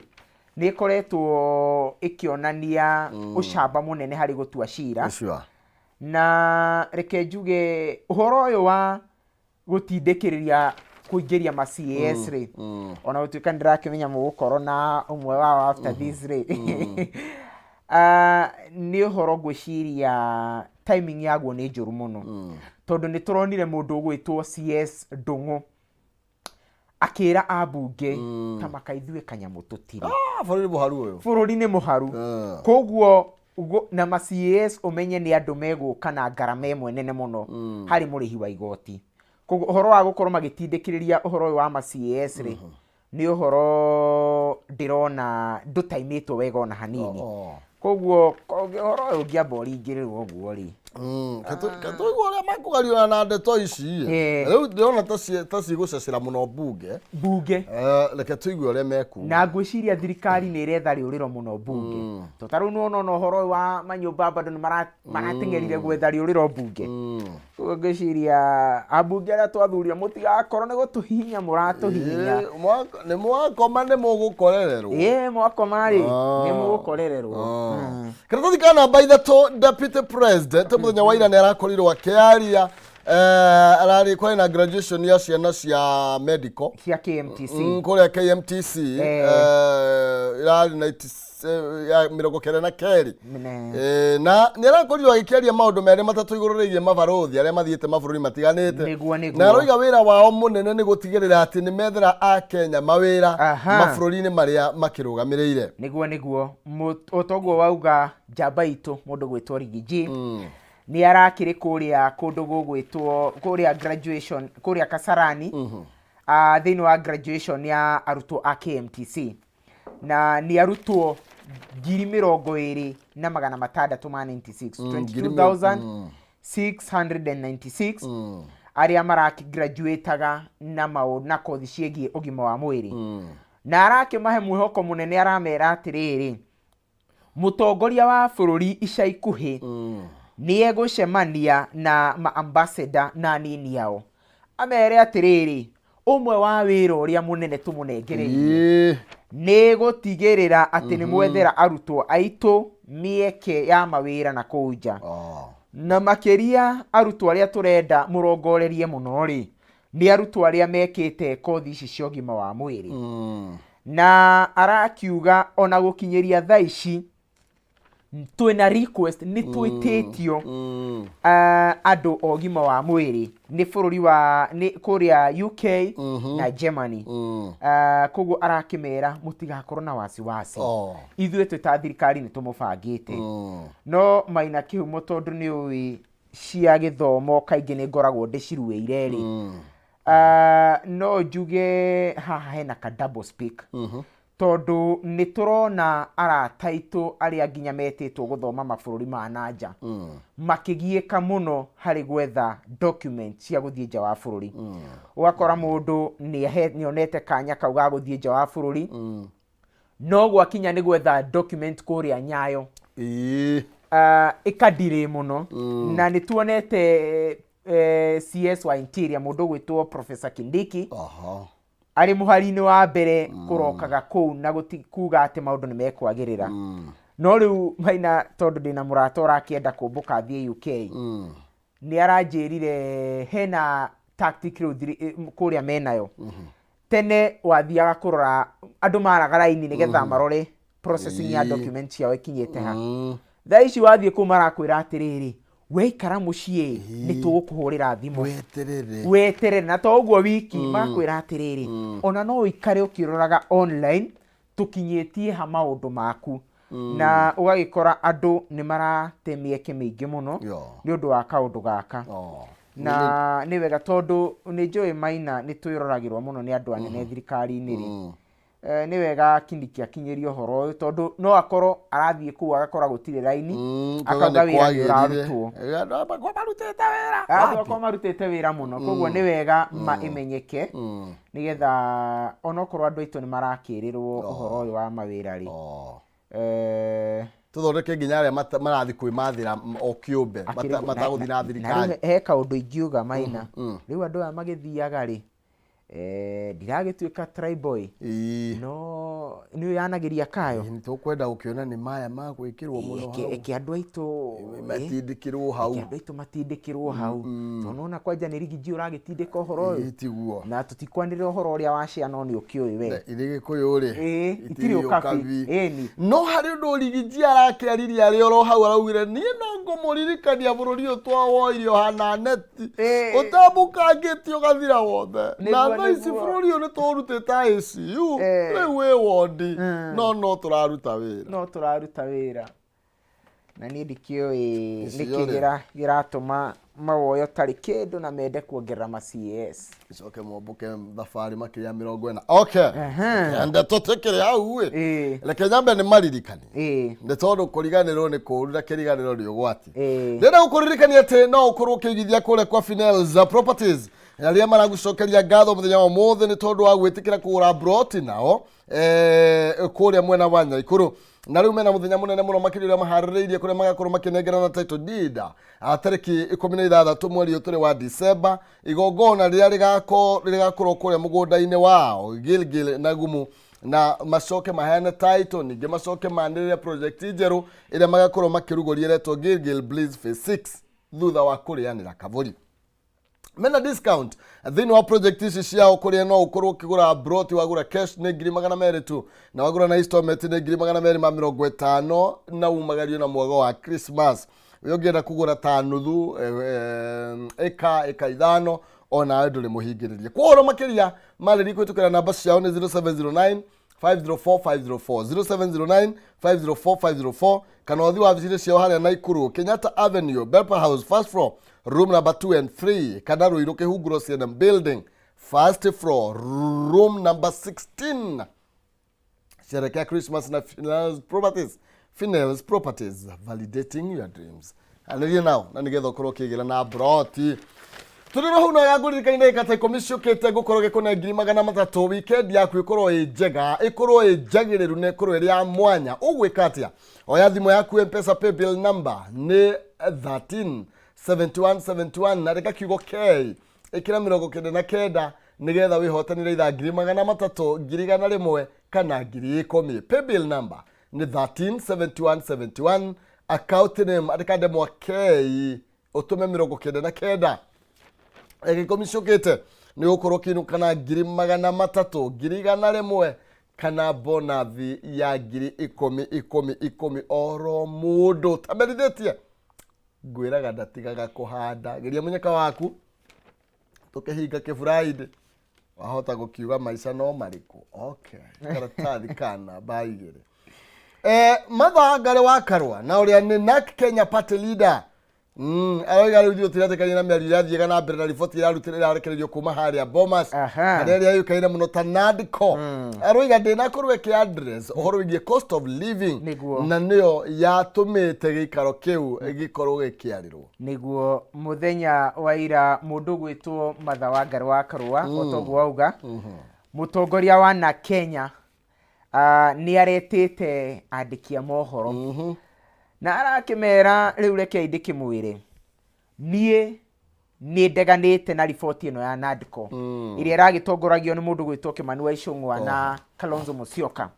nĩ ĩkoretwo ĩkĩonania ũcamba mũnene harĩ gũtua cira. Na reke njuge ũhoro ũyũ wa gũtindĩkĩrĩria kũingĩria ma CAS rĩ, ona gũtuĩka nĩ ndĩrakĩmenya mũgũkorwo na ũmwe wao after this rĩ, nĩ ũhoro ngwĩciria timing yaguo nĩ njũru mũno, tondũ nĩ tũronire mũndũ ũgwĩtwo CS Ndung'u akĩra ambunge ta makaithuĩ kanyamũ tũtirĩ. Ah, bũrũri mũharu ũyũ. Bũrũri nĩ mũharu. Koguo na ma CAS ũmenye nĩ andũ megũka na ngarama ĩmwe nene mũno harĩ mũrĩhi wa igoti. Koguo ũhoro wa gũkorwo magĩtindĩkĩrĩria ũhoro ũyũ wa ma CAS rĩ, nĩ ũhoro ndĩrona ndũtaimĩtwo wega ona hanini. Koguo ũhoro ũyũ ũngĩamba ũringĩrĩrwo ũguo rĩ, Katũigua ũrĩa makũgariũra na ndeto ici. Rĩu ndĩrona ta cigũcecera mũno mbunge. Mbunge. Reke tũigue ũrĩa mekuga. Na ngwĩciria thirikari nĩ ĩretha rĩũrĩro mũno mbunge, to ta rĩu nĩwona ona ũhoro ũyũ wa manyũmba bado nĩ marateng'erire gwetha rĩũrĩro mbunge. Koguo ngwĩciria ambunge arĩa twathurire, mũtigakorwo nĩ gũtũhihinya mũratũhihinya. Nĩ mwakoma nĩ mũgũkorererwo. Ĩĩ, mwakoma rĩ, nĩ mũgũkorererwo. Karatathi ka namba 3, deputy president mũthenya wa ira nĩ arakorirwo akĩaria, ararĩ kwarĩ na graduation ya ciana cia medical cia KMTC. Kũrĩa KMTC. Ĩrarĩ na ya 92. Na nĩ arakorirwo agĩkĩaria maũndũ merĩ matatũ igũrũ rĩgiĩ mabarũthi arĩa mathiĩte mabũrũri matiganĩte. Nĩguo. Na aroiga wĩra wao mũnene nĩ gũtigĩrĩra atĩ nĩ methera a Kenya mawĩra mabũrũri-inĩ marĩa makĩrũgamĩrĩire. Nĩguo, o toguo wauga, njamba itũ mũndũ gwĩtwo Rigiji nĩ arakĩrĩ kũrĩa kũndũ gũgwĩtwo kũrĩa graduation kũrĩa Kasarani, thĩinĩ wa graduation ya arutwo a KMTC, na nĩ arutwo 20,696, 22,696 arĩa marakĩgraduataga na maũ na kothi ciĩgiĩ ũgima wa mwĩrĩ, na arakĩmahe mwĩhoko mũnene. Aramera atĩrĩrĩ, mũtongoria wa bũrũri ica ikuhĩ nĩ egũcemania na maambassador na anini ao, amere atĩrĩrĩ, ũmwe wa wĩra ũrĩa mũnene tũmũnengereirie nĩ gũtigĩrĩra atĩ nĩ mwethera arutwo aitũ mĩeke ya mawĩra na kũu nja, na makĩria arutwo arĩa tũrenda mũrongorerie mũno rĩ, nĩ arutwo arĩa mekĩte kothi ici cia ũgima wa mwĩrĩ. Na arakiuga ona gũkinyĩria thaa ici twĩna request, nĩ twĩtĩtio andũ a ũgima wa mwĩrĩ nĩ bũrũri wa nĩ kũrĩa UK na Germany. Koguo arakĩmera mũtigakorwo na wasiwasi, ithuĩ twĩ ta thirikari nĩ tũmũbangĩte. No Maina Kĩhumo, tondũ nĩ ũĩ cia gĩthomo kaingĩ nĩ ngoragwo ndĩciruĩire rĩ, no njuge haha hena ka double speak, tondũ nĩ tũrona arata aitũ arĩa nginya metĩtwo gũthoma mabũrũri ma nanja makĩgiĩka mũno harĩ gwetha document cia gũthiĩ nja wa bũrũri. Ũgakora mũndũ nĩ onete kanya kau ga gũthiĩ nja wa bũrũri, no gwakinya nĩ gwetha document kũrĩa Nyayo, ĩkadirĩ mũno. Na nĩ tuonete CS wa Interior, mũndũ ũgwĩtwo Professor Kindiki, arĩ mũhari-inĩ wa mbere kũrokaga kũu na kuga atĩ maũndũ nĩ mekwagĩrĩra. No rĩu Maina, tondũ ndĩna mũrata ũrakĩenda kũmbũka athiĩ UK, nĩ aranjĩrire hena tactic rĩu kũrĩa menayo. Tene wathiaga kũrora andũ maraga raini nĩgetha marore processing ya document ciao ĩkinyĩte ha. Thaa ici wathiĩ kũu marakwĩra atĩrĩrĩ, weikara mũciĩ nĩ tũgũkũhũrĩra thimũ. Weterere. Weterere. Na to ũguo wiki, makwĩra atĩrĩrĩ, ona no ũikare ũkĩroraga online tũkinyĩtie ha maũndũ maku, na ũgagĩkora andũ nĩ marate mĩeke mĩingĩ mũno nĩ ũndũ wa kaũndũ gaka. Na nĩ wega tondũ nĩ njũĩ Maina nĩ twĩroragĩrwo mũno nĩ andũ anene thirikari-inĩ rĩ. Nĩ wega Kindiki akinyĩrio ũhoro ũyũ tondũ no akorwo arathiĩ kũu agakora gũtirĩ raini, akauga wĩra nĩ ũrarutwo. Marutĩte wĩra. Andũ akwa marutĩte wĩra mũno, koguo nĩ wega ma ĩmenyeke nĩgetha onokorwo andũ aitũ nĩ marakĩrĩrwo ũhoro ũyũ wa mawĩra rĩ. Tũthondeke nginya arĩa marathiĩ kwĩmathĩra o kĩũmbe matagũthiĩ na na thirikari. Rĩu he kaũndũ ingiuga Maina, rĩu andũ aya magĩthiaga rĩ, ndiragĩtuĩka triboy, no nĩ ũyanagĩria kayo. Nĩ tũkwenda gũkĩona nĩ maya ma gwĩkĩrwo mũno hau. Eke andũ aitũ matindĩkĩrwo hau. Eke andũ aitũ matindĩkĩrwo hau, tondũ nona kwanja nĩ Riggy G ũragĩtindĩka ũhoro ũyũ. Ĩĩ, tiguo. Na tũtikwanĩrĩra ũhoro ũrĩa wa share, no nĩ ũkĩũĩ we. Irĩ Gĩkũyũ rĩ, itirĩ ũkabi. Ĩni. No harĩ ũndũ Riggy G arakĩaririe arĩ oro hau, araugire niĩ no ngũmũririkania bũrũri ũyũ twawoire ũhana neti ũtambũkangĩtie ũgathira wothe, na thaa ici bũrũri ũyũ nĩ tũũrutĩte ICU, rĩu wĩ wondi, no tũraruta wĩra. No tũraruta wĩra, na niĩ ndikĩũĩ Icio nĩkĩ rĩ. gĩratũma mawoyo tarĩ kĩndũ na mende kuongerera ma CAS. Icoke mombũke thabarĩ makĩria ya 40. Okay, ndeto tũkĩrĩ hau ĩ, reke nyambe nĩ maririkani, nĩ tondũ kũriganĩrwo nĩ kũũru na kĩriganĩro nĩ ũgwati. Ndĩrenda gũkũririkania atĩ no ũkorwo ũkĩigithia kũrĩa kwa Finels Properties, arĩa maragũcokeria ngatho mũthenya wa ũmũthĩ nĩ tondũ wa gwĩtĩkĩra kũgũra broti nao kũrĩa mwena wa Nyaikũrũ. Na rĩu mena mũthenya mũnene mũno makĩria ũrĩa maharĩrĩirie, kũrĩa magakorwo makĩnengerana title deed tarĩki 16 mweri ũyũ tũrĩ wa December, igongona rĩrĩa rĩgakorwo kũrĩa mũgũnda-inĩ wao Gilgil na Gumu, na macoke maheane title, ningĩ macoke manĩrĩre project njerũ ĩrĩa magakorwo makĩrugũria ĩretwo Gilgil Bliss Phase 6 thutha wa kũrĩanĩra kabũri. Mena discount thĩinĩ wa project ici ciao, kũrĩa no ũkorwo ũkĩgũra broti, wagũra cash nĩ 200,000 tu, na wagũra na installment nĩ 250,000, na umagario na mwago wa Christmas. We ũngĩenda kũgũra ta nuthu ĩka ĩka 5, onawe ndũrĩ mũhingĩrĩrie. Kwa ũhoro makĩria marĩri kũhĩtũkĩra namba ciao nĩ 0709 504 504, 0709 504 504, kana ũthiĩ wabici-inĩ ciao harĩa Naikuru, Kenyatta Avenue, Belpa House, first floor, room number 2 and 3, kana Ruiru, Kĩhunguro, CNM Building, first floor, room number 16. Sherekea Christmas na Finels Properties. Finels Properties, validating your dreams. Anĩria nao na nĩgetha ũkorwo ũkĩgĩra na broti. Tũrĩ roho no ya ngũririkania ndagĩka ta 10 ciũkĩte ngũkorwo gĩkũne 300,000. Weekend yaku ĩkorwo ĩ njega, ĩkorwo ĩ njagĩrĩru, na ĩkorwo ĩrĩ ya mwanya. Ũgwĩka atĩa? Oya thimũ yaku, M-Pesa paybill number nĩ 13 71 71, na rĩka kiugo K, ĩkĩra 99 nĩgetha wĩhotanĩre ithaa 300,000, 100,000 kana 10,000. Paybill number nĩ 13 71 71, account name andĩka ndemwa K, ũtũme 99. Ndagĩka 10 ciũkĩte nĩ ũgũkorwo ũkĩinũka na 300,000, 100,000 kana bonathi ya 10,000 10 10 oro mũndũ. Tamerithĩtie ngwĩraga ndatigaga kũhanda. Geria mũnyaka waku tũkĩhinga kĩburaindĩ, wahota gũkiuga maica no marĩkũ. Okay, karatathi ka namba 2. Martha Wangari wa Karua na ũrĩa nĩ NARC Kenya party leader aroiga rĩu ithuĩ tũtiretĩkania na mĩario ĩrathiĩga na mbere na riboti ĩrarutĩra ĩrarekererio kuma harĩa Bomas, harĩa ĩrĩa yũĩkaine mũno ta NADCO. Aroiga ndĩnakorwo ĩkĩ address ũhoro wĩgiĩ cost of living, na nĩyo yatũmĩte gĩikaro kĩu gĩkorwo gĩkĩarĩrwo. Nĩguo mũthenya wa ira mũndũ gwĩtwo Martha Wangari wa Karũa, o toguo wauga, mũtongoria wa na Kenya, nĩ aretĩte andĩki a mohoro na arakĩmera rĩu rekei ndĩkĩmwĩre, niĩ nĩ ndeganĩte na riboti ĩno ya NADCO ĩrĩa ĩragĩtongoragio nĩ mũndũ gwĩtwo Kimani wa Ichung'wa na Kalonzo Musyoka,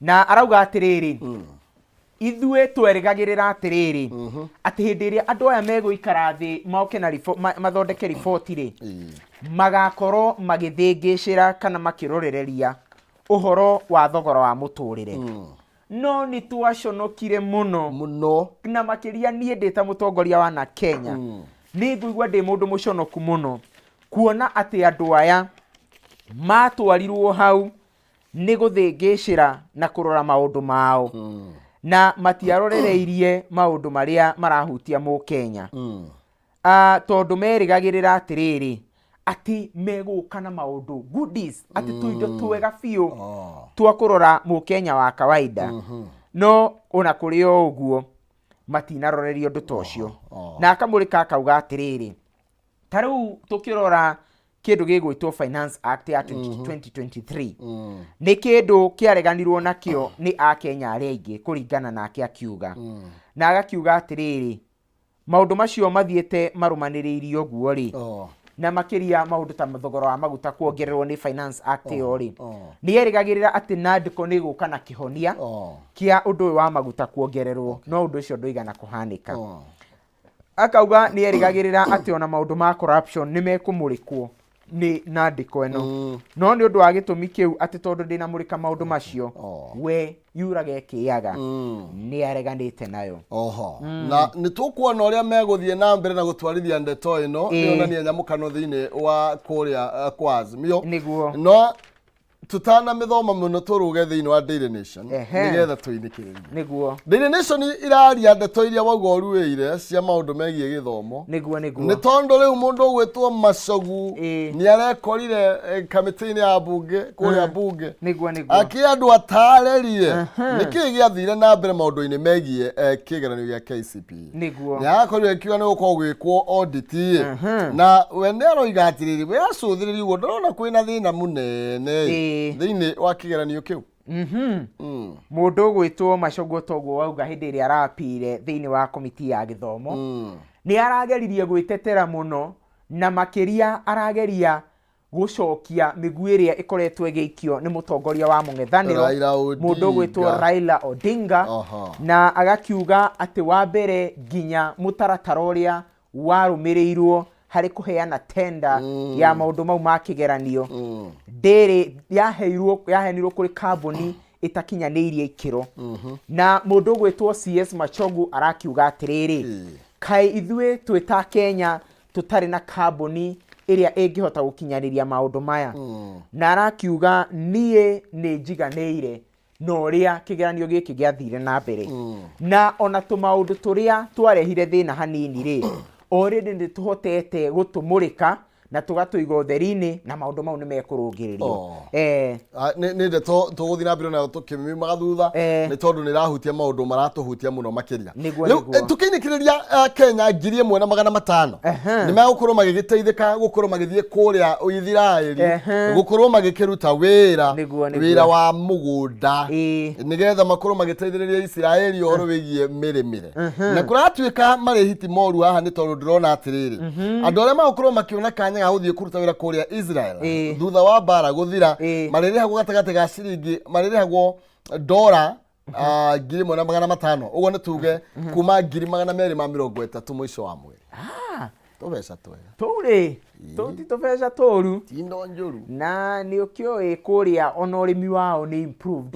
na arauga atĩrĩrĩ, ithuĩ twerĩgagĩrĩra atĩrĩrĩ, atĩ hĩndĩ ĩrĩa andũ aya megũikara thĩ moke na mathondeke riboti rĩ, magakorwo magĩthĩngĩcĩra kana makĩrorereria ũhoro wa thogora wa mũtũrĩre. No nĩ twaconokire mũno mũno, na makĩria niĩ ndĩ ta mũtongoria wa na Kenya, nĩ ngũigua ndĩ mũndũ mũconoku mũno kuona atĩ andũ aya matwarirwo hau nĩ gũthĩngĩcĩra na kũrora maũndũ mao na matiarorereirie maũndũ marĩa marahutia mũkenya. Tondũ merĩgagĩrĩra atĩrĩrĩ, atĩ megũka na maũndũ goodies, atĩ tũindo twega biũ twa kũrora mũkenya wa kawaida. No ona kũrĩ o ũguo matinaroreria ũndũ ta ũcio. Na akamũrĩka akauga atĩrĩrĩ, ta rĩu tũkĩrora kĩndũ gĩgwĩtwo Finance Act ya 2023, nĩ kĩndũ kĩareganirwo nakĩo nĩ akenya arĩa aingĩ kũringana nake akiuga. Na agakiuga atĩrĩrĩ, maũndũ macio mathiĩte marũmanĩrĩirie ũguo rĩ, na makĩria maũndũ ta thogora wa maguta kuongererwo nĩ Finance Act ĩyo rĩ, nĩ erĩgagĩrĩra atĩ NADCO nĩ ĩgũka na kĩhonia kĩa ũndũ ũyũ wa maguta kuongererwo, no ũndũ ũcio ndũigana kũhanĩka. Akauga nĩ erĩgagĩrĩra atĩ ona maũndũ ma corruption nĩ mekũmũrĩkwo nĩ NADCO ĩno, no nĩ ũndũ wa gĩtũmi kĩu atĩ tondũ ndĩnamũrĩka maũndũ macio, we yuraga ĩkĩaga, nĩ areganĩte nayo. Oho, na nĩ tũkuona ũrĩa megũthiĩ na mbere na gũtwarithia ndeto ĩno. Nĩ onania nyamũkano thĩinĩ wa kũrĩa kwa Azimio. No tutanamĩthoma mũno, tũrũge thĩinĩ wa Daily Nation nĩgetha tũinĩkĩrĩrie. Daily Nation iraria ndeto iria wauga ũruĩire cia maũndũ megiĩ gĩthomo. Nĩguo. Nĩ tondũ rĩu mũndũ ũgwĩtwo Macogu nĩ arekorire kamĩtĩ-inĩ ya bunge kũrĩa bunge Nĩguo. Akĩ andũ atarĩrie nĩkĩĩ gĩathire na mbere maũndũ-inĩ megiĩ kĩgeranio gĩa KCPE. Nĩ arakorirwo akiuga nĩ gũkorwo gwĩkwo audit, na we nĩ aroiga atĩrĩrĩ, we acũthĩrĩria ũguo ndĩrona kwĩna thĩna mũnene thĩinĩ wa kĩgeranio kĩu. Mũndũ ũgwĩtwo Macogu, toguo wauga, hĩndĩ ĩrĩa arapire thĩinĩ wa komiti ya gĩthomo, nĩ arageririe gwĩtetera mũno, na makĩria arageria gũcokia mĩguĩ ĩrĩa ĩkoretwo ĩgĩikio nĩ mũtongoria wa mũng'ethanĩro, Raila mũndũ ũgwĩtwo Odinga. Raila Odinga. Na agakiuga atĩ wa mbere nginya mũtaratara ũrĩa warũmĩrĩirwo harĩ kũheana tenda ya maũndũ mau ma kĩgeranio ndĩrĩ yaheirwo, yaheanirwo kũrĩ kambuni ĩtakinyanĩirie ikĩro. Na mũndũ ũgwĩtwo CS Machogu arakiuga atĩrĩrĩ, kaĩ ithuĩ twĩ ta Kenya tũtarĩ na kambuni ĩrĩa ĩngĩhota gũkinyanĩria maũndũ maya? Na arakiuga, niĩ nĩ njiganĩire na ũrĩa kĩgeranio gĩkĩ gĩathire na mbere, na ona tũmaũndũ tũrĩa twarehire thĩna hanini rĩ, already nĩ tũhotete gũtũmũrĩka na tũgatũiga ũtheri-inĩ, na maũndũ mau nĩ mekũrũngĩrĩrio. Ah, nĩ ndeto tũgũthiĩ na mbere nayo tũkĩmiumaga thutha, nĩ tondũ nĩ ĩrahutia maũndũ maratũhutia mũno makĩria. Rĩu tũkĩinĩkĩrĩria, Kenya 1500 nĩ megũkorwo magĩgĩteithĩka gũkorwo magĩthiĩ kũrĩa Ithiraeli gũkorwo magĩkĩruta wĩra, Nĩguo. wĩra wa mũgũnda, nĩgetha makorwo magĩteithĩrĩria Isiraeli ũhoro wĩgiĩ mĩrĩmĩre. Na kũratuĩka marĩhi ti moru haha, nĩ tondũ ndĩrona atĩrĩrĩ, andũ arĩa magũkorwo makĩona kanya ga gũthiĩ kũruta wĩra kũrĩa Israel thutha wa mbara gũthira, marĩrĩhagwo gatagatĩ ga ciringi, marĩrĩhagwo dora 1500, ũguo nĩ tuge kuma 230,000 mũico wa mweri. Tũbeca twega. Tũu rĩ, tũu ti tũbeca tũru. Ti indo njũru. Na nĩ ũkĩũĩ kũrĩa ona ũrĩmi wao nĩ improved,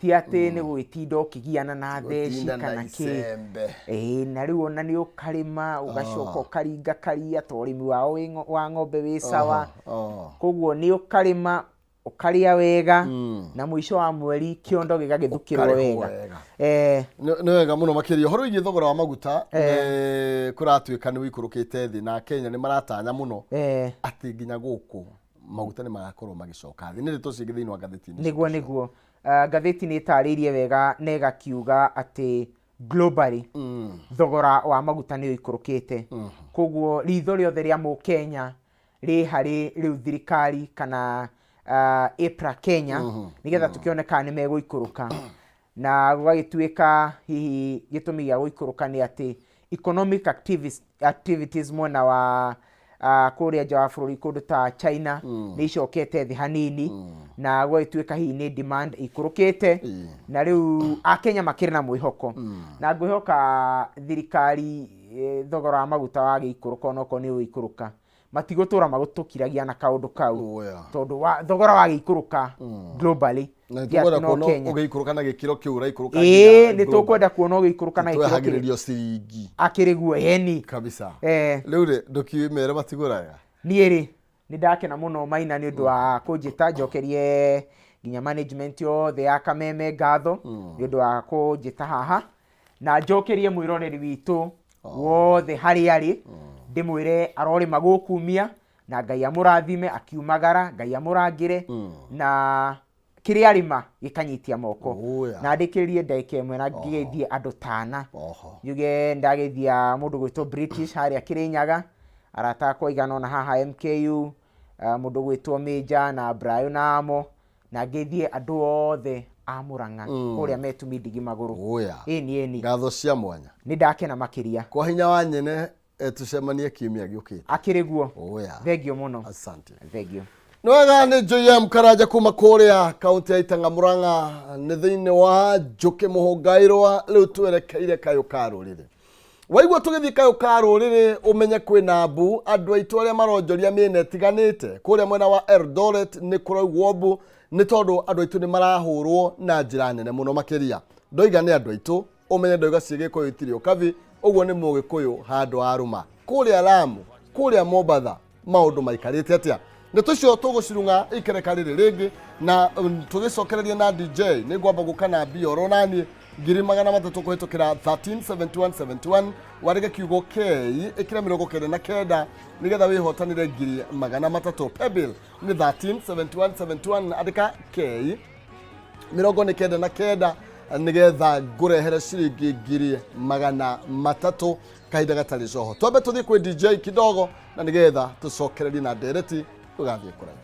ti atĩ nĩ gwĩtinda ũkĩgiana na theci Gũtinda na kana kĩ. icembe. Ĩĩ, na rĩu ona nĩ ũkarĩma ũgacoka ũkaringa karia, to ũrĩmi wao wa ng'ombe wĩ sawa. Koguo nĩ ũkarĩma ũkarĩa wega, na mũico wa mweri kĩondo gĩgagĩthukĩrwo Ũkarĩhwo wega. Wega. Nĩ wega mũno makĩria. Ũhoro wĩgiĩ thogora wa maguta, kũratuĩka nĩ ũikũrũkĩte thĩ, na Kenya nĩ maratanya mũno atĩ nginya gũkũ maguta nĩ magakorwo magĩcoka thĩ. Nĩ ndeto cingĩ thĩinĩ wa ngathĩti-inĩ. Nĩguo. Ngathĩti nĩ ĩtarĩirie wega na ĩgakiuga atĩ globally thogora wa maguta nĩ ũikũrũkĩte, koguo ritho rĩothe rĩa mũkenya rĩ harĩ rĩu thirikari kana EPRA Kenya, nĩgetha tũkĩone kana nĩ megũikũrũka. Na gũgagĩtuĩka hihi gĩtũmi gĩa gũikũrũka nĩ atĩ economic activities mwena wa kũrĩa nja wa bũrũri, kũndũ ta China, nĩ icokete thĩ hanini, na gũgagĩtuĩka hihi nĩ demand ikũrũkĩte. Na rĩu akenya makĩrĩ na mwĩhoko, na ngwĩhoka thirikari, thogora wa maguta wagĩikũrũka, onokorwo nĩ ũgũikũrũka, matigũtũra magũtũkiragia na kaũndũ kau, tondũ wa thogora wagĩikũrũka globally, Na ti atĩ tũkwenda no kuona Kenya. ũgĩikũrũka na gĩkĩro kĩu ũraikũrũka. Nĩ tũkwenda kuona ũgĩikũrũka na gĩkĩro kĩrĩ Twehagĩrĩrio ciringi. Akĩrĩ guo eni. Kabisa. Eh. Rĩu rĩ, ndũkiumere matigũraga. Niĩ rĩ, nĩ ndakena mũno Maina nĩ ũndũ wa kũnjĩta. Njokerie nginya management yothe ya Kameme ngatho nĩ ũndũ wa kũnjĩta haha, na njokerie mwĩroreri witũ wothe harĩa arĩ. Ndĩmwĩre arorĩma gũkumia na Ngai amũrathime akiumagara, Ngai amũrangĩre na kĩrĩa arĩma gĩkanyitia moko. Ũya. Na ndĩkĩrĩrie ndagĩka ĩmwe na ngĩgeithie andũ tana. Oho. Njuge ndageithia mũndũ gwĩtwo British harĩa Kĩrĩnyaga, arata akwa aigana ũna haha MKU, mũndũ gwĩtwo Major na Brayo na Amo, na ngeithie andũ othe a Murang'a kũrĩa metumi ndigi magũrũ. Ũya. Ĩni ĩni. Ngatho cia mwanya. Nĩ ndakena makĩria. Kwa hinya wa nyene tucemanie kiumia gĩũkĩte. Akĩrĩ guo. Ũya. Thengio mũno. Asante. Thengio. Nĩ wega, nĩ JM Karanja kuma kũrĩa kaunti ya Itang'a Murang'a, nĩ thĩinĩ wa Njũkĩ Mũhũngairwa. Rĩu twerekeire kayũ ka rũrĩrĩ. Waigua tũgĩthiĩ kayũ ka rũrĩrĩ, ũmenye kwĩna mbu. Andũ aitũ arĩa maronjoria mĩena ĩtiganĩte kũrĩa mwena wa Eldoret nĩ kũraugwo mbu, nĩ tondũ andũ aitũ nĩ marahũrwo na njĩra nene mũno makĩria. Ndoiga nĩ andũ aitũ, ũmenye ndoiga ciĩ Gĩkũyũ itirĩ ũkabi, ũguo nĩ Mũgĩkũyũ handũ arũma. Kũrĩa Lamu, kũrĩa Mombatha, maũndũ maikarĩte atĩa? Ndeto icio tũgũcirung'a ikereka rĩrĩ rĩngĩ na tũgĩcokereria na DJ. Nĩ ngwamba gũka na mbia oro naniĩ 300,000 kũhĩtũkĩra 137171. Wandĩke kiugo K, ĩkĩra 99 nĩgetha wĩhotanĩre 300,000. Paybill nĩ 137171, andĩka K 99 nĩgetha ngũrehere ciringi 300,000 kahinda gatarĩ coho. Twambe tũthiĩ kwĩ DJ kidogo na nĩgetha tũcokererie na ndereti tũgathiĩ kũraihu.